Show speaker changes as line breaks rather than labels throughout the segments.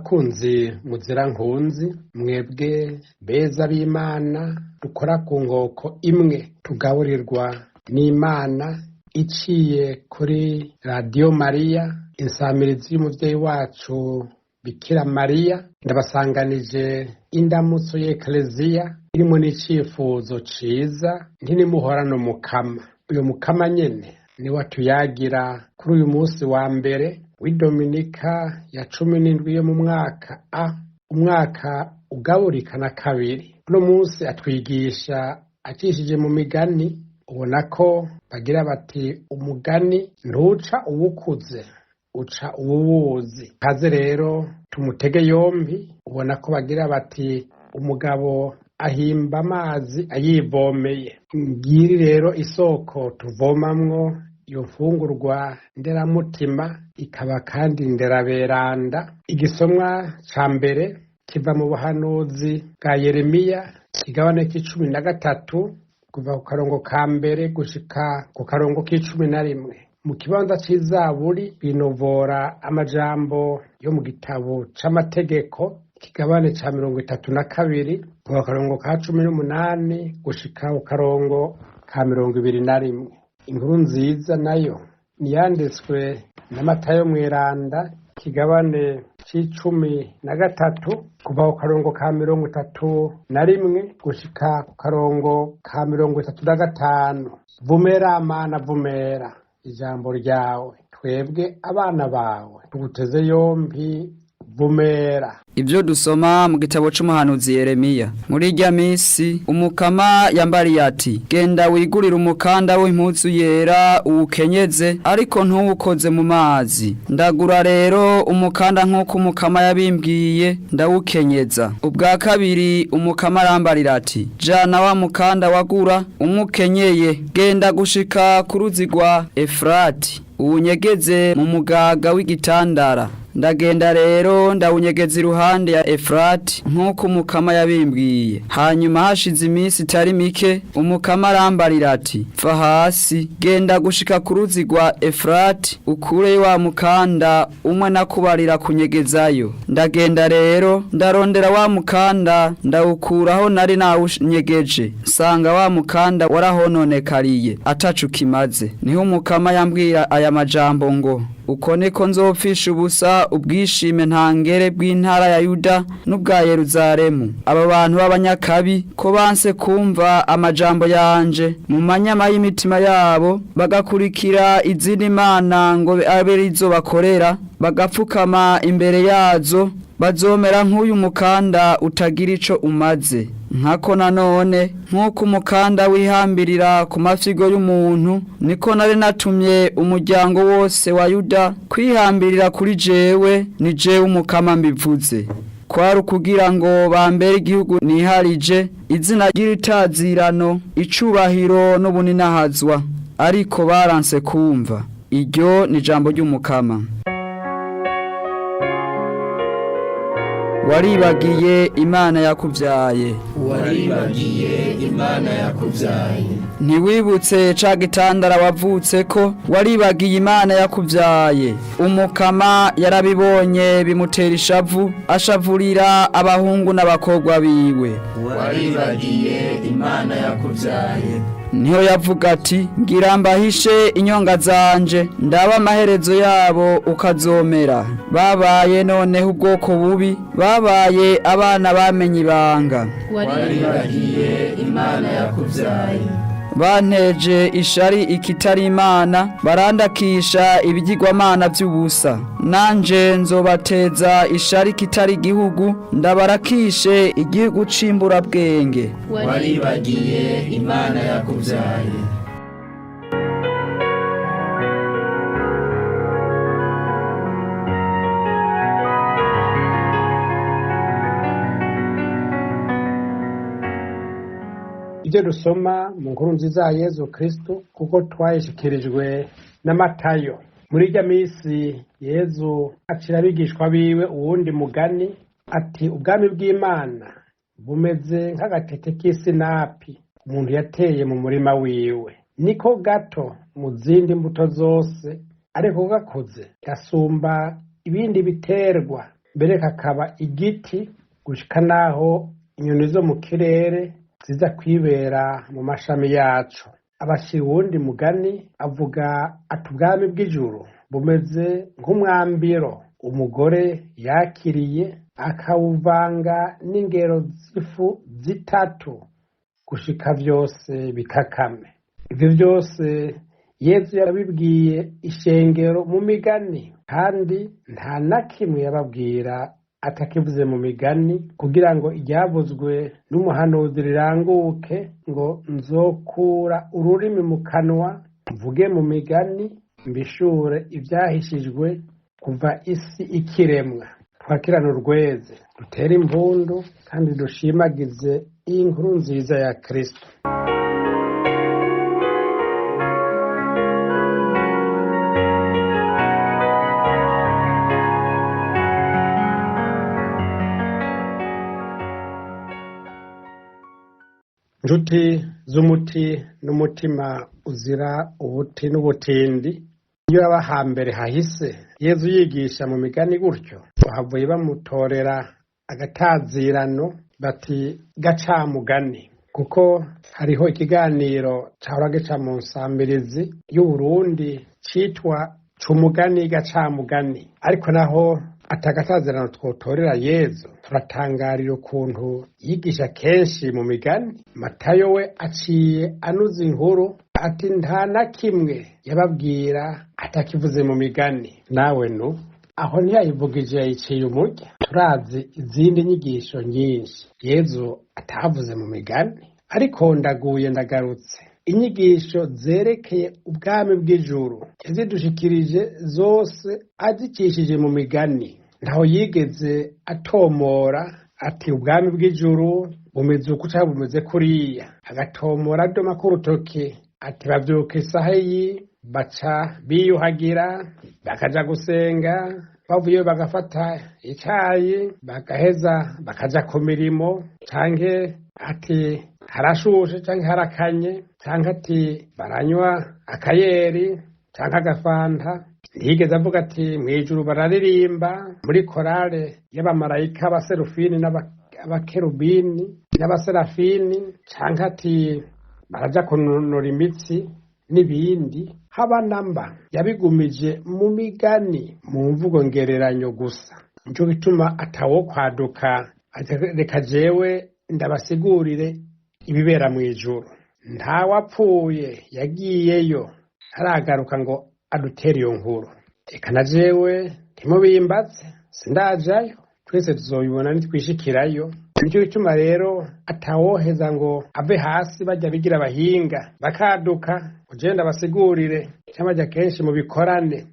Bakunzi muzira nkunzi, mwebwe beza b'Imana, dukora ku nkoko imwe, tugaburirwa n'Imana iciye kuri Radiyo Mariya, insamirizi y'umuvyeyi wacu Bikira Mariya. Ndabasanganije indamutso y'Ekleziya irimo n'icifuzo ciza ntinimuhorane umukama. Uyu mukama nyene niwe atuyagira kuri uyu munsi wa mbere w'idominika ya 17 yo mu mwaka A, umwaka ugaburika na kabiri. Uno munsi atwigisha acishije mu migani. Ubona ko bagira bati: "Umugani ntuca uwukuze, uca uwuwuzi." Kaze rero tumutege yompi. Ubona ko bagira bati: "Umugabo ahimba amazi ayivomeye." Ngiri rero isoko tuvomamwo iyo mfungurwa nderamutima, ikaba kandi nderaberanda. Igisomwa ca mbere kiva mu buhanuzi bwa Yeremiya, kigabane c'13, kuva ku karongo ka mbere gushika ku karongo k'11. Mu kibanza c'izaburi binovora amajambo yo mu gitabo c'amategeko, ikigabane ca 32, kuva ku karongo ka 18 gushika ku karongo ka 21. Inkuru nziza nayo niyanditswe na Matayo Mweranda, ikigabane c'13, kuva ku karongo ka 31 gushika ku karongo ka 35. Vumera Mana, vumera ijambo ryawe, twebwe abana bawe tuguteze yompi, vumera.
Ibyo dusoma mu gitabo c'umuhanuzi Yeremiya. Muri irya misi umukama yambariye ati: "Genda wigurire umukanda w'impuzu yera, uwukenyeze, ariko ntuwukoze mu mazi." Ndagura rero umukanda nk'uko umukama yabimbwiye, ndawukenyeza. Ubwa kabiri umukama arambarira ati: "Jana wa mukanda wagura umukenyeye, genda gushika ku ruzi rwa Efurati, uwunyegeze mu mugaga w'igitandara." Ndagenda rero, ndawunyegeza iruhande ya Efurati nk'uko umukama yabimbwiye. Hanyuma hashize iminsi itari mike, umukama arambarira ati: "Va hasi, genda gushika ku ruzi rwa Efurati, ukure wa mukanda umwe nakubarira kunyegezayo." Ndagenda rero, ndarondera wa mukanda, ndawukuraho nari nawunyegeje, nsanga wa mukanda warahononekariye, ataco kimaze. Niho umukama yambwira aya majambo ngo: "Uko niko nzopfisha ubusa ubwishime ntangere bw'intara ya Yuda n'ubwa Yeruzalemu. Aba bantu b'abanyakabi ko banse kumva amajambo yanje mu manyama y'imitima yabo, bagakurikira izindi mana ngo abe arizo bakorera, bagapfukama imbere yazo, bazomera nk'uyu mukanda utagira ico umaze. Nkako nanone, nk'uko umukanda wihambirira ku mafyigo y'umuntu, niko nari natumye umuryango wose wa Yuda kwihambirira kuri jewe, ni jewe umukama mbivuze. Kwari ukugira ngo bambere igihugu niharije, izina ry'itazirano, icubahiro n'ubuninahazwa, ariko baranse kumva." Iryo ni ijambo ry'umukama. Waribagiye Imana yakubyaye.
Waribagiye Imana yakubyaye.
Ntiwibutse ca gitandara wavutse ko. Waribagiye Imana yakubyaye. Umukama yarabibonye, bimutera ishavu, ashavurira abahungu n'abakobwa biwe.
Waribagiye Imana yakubyaye.
Niho yavuga ati: "Ngira mbahishe inyonga zanje, ndaba amaherezo yabo ukazomera." Babaye noneho ubwoko bubi, babaye abana bamenye ibanga.
Waribagiye Imana yakubyaye.
Banteje ishari ikitari Imana, barandakisha ibigirwamana by'ubusa. Nanje nzobateza ishari kitari igihugu, ndabarakishe igihugu c'imburabwenge.
Waribagiye Imana yakubyaye.
Ibyo dusoma mu nkuru nziza ya Yezu Kristo kuko twayishikirijwe na Matayo. Muri irya minsi Yezu acira abigishwa biwe uwundi mugani ati: "Ubwami bw'Imana bumeze nk'agatete k'isinapi umuntu yateye mu murima wiwe. Niko gato mu zindi mbuto zose, ariko gakuze gasumba ibindi biterwa." mbere kakaba igiti gushika naho inyoni zo mu kirere ziza kwibera mu mashami yaco. Abashira uwundi mugani avuga ati ubwami bw'ijuru bumeze nk'umwambiro umugore yakiriye akawuvanga n'ingero z'ifu zitatu gushika vyose bikakame. Ivyo vyose Yezu yarabibwiye ishengero mu migani, kandi nta na kimwe yababwira atakivuze mu migani, kugira ngo iryavuzwe n'umuhanuzi riranguke ngo nzokura ururimi mu kanwa mvuge mu migani mbishure ivyahishijwe kuva isi ikiremwa. Twakirane urweze, dutere impundu kandi dushimagize iyi nkuru nziza ya Kristo. Njuti z'umuti n'umutima uzira ubuti n'ubutindi, iyo aba hambere hahise Yezu yigisha mu migani gutyo, bahavuye bamutorera agatazirano bati gacamugani, kuko hariho ikiganiro cahora gica mu nsamirizi y'Uburundi citwa Cumugani gacamugani. Ariko naho atagatazirano twotorera Yezu, turatangarira ukuntu yigisha kenshi mu migani. Matayo we aciye anuza inkuru ati nta na kimwe yababwira atakivuze mu migani. Nawe nu aho ntiyayivugije yayiciye umurya. Turazi izindi nyigisho nyinshi Yezu atavuze mu migani, ariko ndaguye ndagarutse. Inyigisho zerekeye ubwami bw'ijuru yazidushikirije zose azicishije mu migani. Ntaho yigeze atomora ati ubwami bw'ijuru bumeze uku canke bumeze kuriya, agatomora adoma k'urutoke ati bavyuka isaha iyi baca biyuhagira bakaja gusenga, bavuyeyo bagafata icayi bagaheza bakaja ku mirimo, canke ati harashushe canke harakanye, canke ati baranywa akayeri canke agafanta. Ntiyigeze avuga ati mw'ijuru bararirimba muri korale y'abamarayika, abaserufini n'abakerubini n'abaserafini, canke ati baraja kunonora imitsi n'ibindi. Haba namba yabigumije mu migani, mu mvugo ngereranyo gusa. Nico gituma atawokwaduka reka jewe ndabasigurire ibibera mw'ijuru. Ntawapfuye yagiyeyo ntaragaruka ngo adutere iyo nkuru. Reka na jewe ntimubimbaze, sindajayo, twese tuzobibona nitwishikirayo. Nico gituma rero atawoheza ngo ave hasi bajya bigira abahinga bakaduka uje ndabasigurire, cyangwa bajya kenshi mu bikorane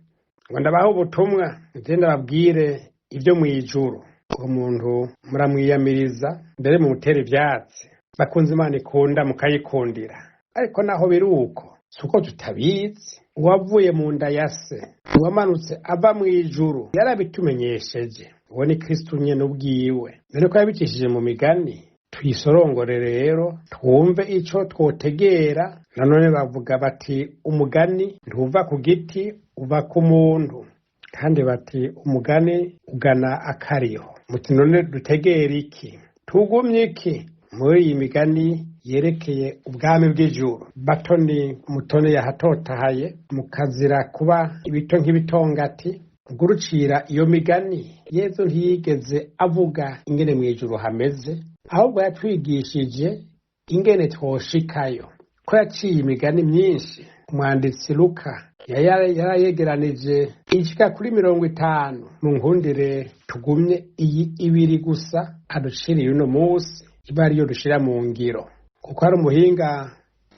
ngo ndabahe ubutumwa nje ndababwire ibyo mw'ijuru. Uwo muntu muramwiyamiriza mbere mumutere ivyatsi. Bakunze Imana ikunda mukayikundira, ariko naho biri uko si uko tutabizi. Uwavuye mu nda ya se, uwamanutse ava mw'ijuru, yarabitumenyesheje. Uwo ni Kristo nyene ubwiwe. Dore ko yabicishije mu migani. Tuyisorongore rero twumve ico twotegera. Nanone bavuga bati umugani ntuva ku giti uva ku muntu, kandi bati umugani ugana akariho. Muti none dutegere iki? Tugumye iki muri iyi migani yerekeye ubwami bw'ijuru? Batoni mutoni yahatotahaye, mukazira kuba ibito nk'ibitongati. Gurucira iyo migani, Yezu ntiyigeze avuga ingene mw'ijuru hameze, ahubwo yatwigishije ingene twoshikayo. Ko yaciye imigani myinshi, umwanditsi Luka yarayegeranije ishika kuri 50. Mu nkundire tugumye iyi ibiri gusa aduciriye uno munsi, iba ariyo dushira mu ngiro. Kuko hari umuhinga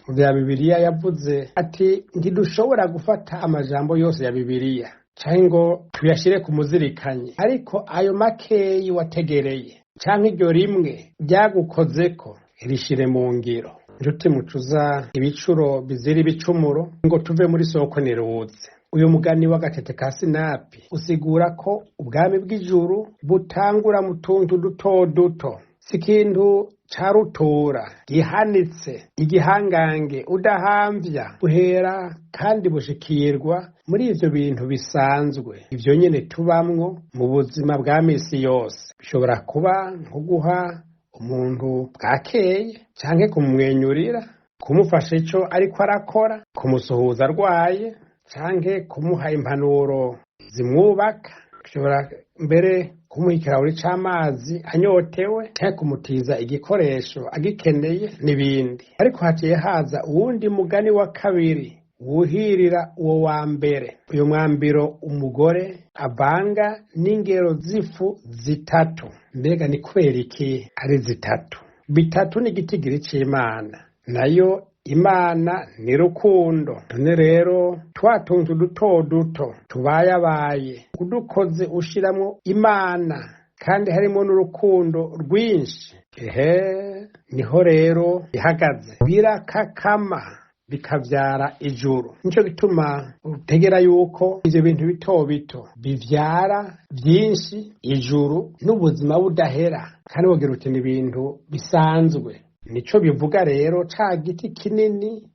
mu vya Bibiliya yavuze ati ntidushobora gufata amajambo yose ya Bibiliya canke ngo tuyashire ku muzirikanyi, ariko ayo makeyi wategereye canke iryo rimwe ryagukozeko rishire mu ngiro. Njuti mucuza ibicuro bizira ibicumuro ngo tuve muri soko niruze. Uyu mugani w'agatete ka sinapi usigura ko ubwami bw'ijuru butangura mu tuntu duto duto. Si ikintu ca rutura gihanitse, igihangange udahamvya, buhera kandi bushikirwa muri ivyo bintu bisanzwe, ivyo nyene tubamwo mu buzima bwa misi yose. Bishobora kuba nko guha umuntu bwakeye, canke kumumwenyurira, kumufasha ico ariko arakora, kumusuhuza arwaye, canke kumuha impanuro zimwubaka. Bishobora mbere kumuha ikirahuri c'amazi anyotewe, canke kumutiza igikoresho agikeneye n'ibindi. Ariko haciye haza uwundi mugani wa kabiri wuhirira uwo wa mbere. Uyu mwambiro umugore avanga n'ingero z'ifu zitatu. Mbega ni kubera iki ari zitatu? Bitatu ni igitigiri c'Imana, nayo Imana ni rukundo. None rero twa tuntu duto duto tubayabaye udukoze ushiramwo Imana, kandi harimo n'urukundo rwinshi, ehe niho rero ihagaze, birakakama bikavyara ijuru. Nico gituma utegera yuko ivyo bintu bito bito bivyara vyinshi, ijuru n'ubuzima budahera, kandi wogira uti ni ibintu bisanzwe. Nico bivuga rero ca giti kinini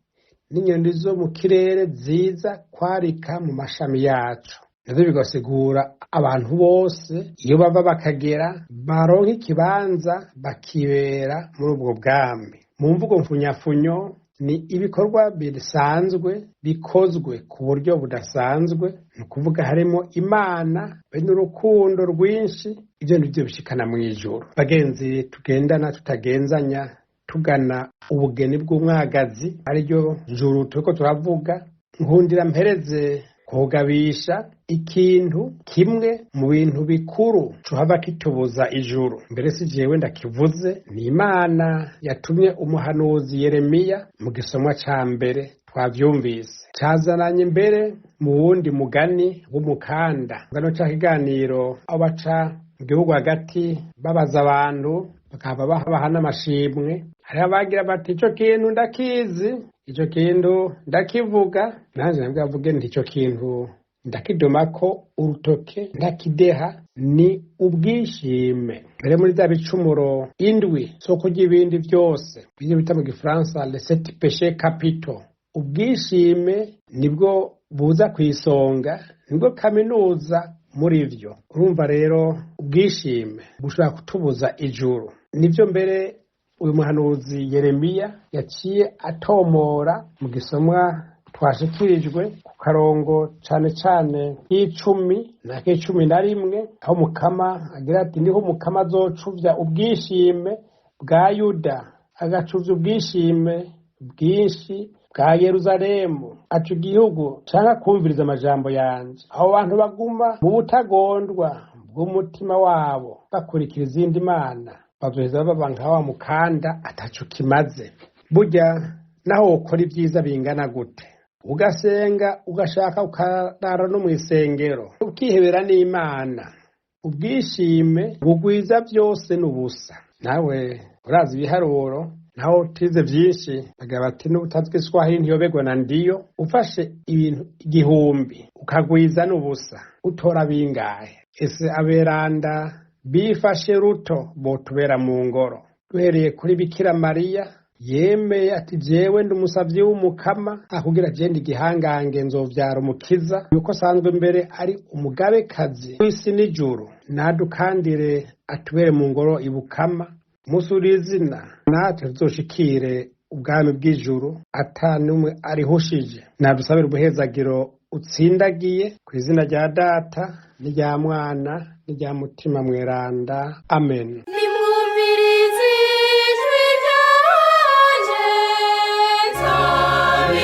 n'inyoni zo mu kirere ziza kwarika mu mashami yacu. Navyo bigasigura abantu bose iyo bava bakagera baronka ikibanza bakibera muri ubwo bwami. Mu mvugo mfunyafunyo ni ibikorwa bisanzwe bikozwe ku buryo budasanzwe, ni ukuvuga harimo Imana be n'urukundo rwinshi, ivyo nivyo bishikana mw'ijuru. Bagenzi tugendana tutagenzanya tugana ubugeni bw'umwagazi ariryo juru turiko turavuga, nkundira mpereze kugabisha ikintu kimwe mu bintu bikuru cohava kitubuza ijuru. Mbere si jewe ndakivuze, ni Imana yatumye umuhanuzi Yeremiya mu gisomwa ca mbere twavyumvise, cazananye mbere mu wundi mugani w'umukanda. Mugani ca kiganiro aho baca mu gihugu hagati babaza abantu bakaba babaha n'amashimwe. Hariho abagira bati ico kintu ndakizi, ico kintu ndakivuga, nanje nabwo avuge nti ico kintu ndakidomako urutoke ndakideha, ni ubwishime. Mbere muri vya bicumuro indwi soko ry'ibindi vyose, ivyo bita mu gifaransa les sept péchés capitaux, ubwishime nibwo buza kw'isonga, nibwo kaminuza muri vyo. Urumva rero ubwishime bushobora kutubuza ijuru. Nivyo mbere uyu muhanuzi Yeremiya yaciye atomora mu gisomwa twashikirijwe ku karongo cane cane k'icumi na k'icumi na rimwe, aho Mukama agira ati niho Mukama azocuvya ubwishime bwa Yuda, agacuvya ubwishime bwinshi bwa Yeruzalemu, aca igihugu canka kumviriza amajambo yanje. Abo bantu baguma mu butagondwa bw'umutima wabo bakurikira izindi mana, bazoheza baba nka wa mukanda ataco kimaze. Burya naho wokora ibyiza bingana gute, ugasenga ugashaka ukarara no mw'isengero ukihebera n'Imana, ubwishime bugwiza vyose n'ubusa. Nawe urazi ibiharuro, naho utize vyinshi, bagira bati n'ubutazwi Iswahili ntiyoberwa na ndiyo. Ufashe ibintu igihumbi ukagwiza n'ubusa, utora bingahe? Ese aberanda bifashe ruto botubera mu ngoro? Duhereye kuri Bikira Mariya yemeye ati jewe ndi umusavyi w'Umukama, akugira je ndi igihangange nzovyara umukiza, yuko asanzwe mbere ari umugabekazi w'isi n'ijuru, nadukandire atubere mu ngoro ibukama, umunsi w'izina natwe tuzoshikire ubwami bw'ijuru ata n'umwe arihushije. Nadusabire ubuhezagiro utsindagiye ku izina rya Data n'irya Mwana n'irya Mutima Mweranda. Amen.
Nimwumvirize ijwi ryanje, nzaba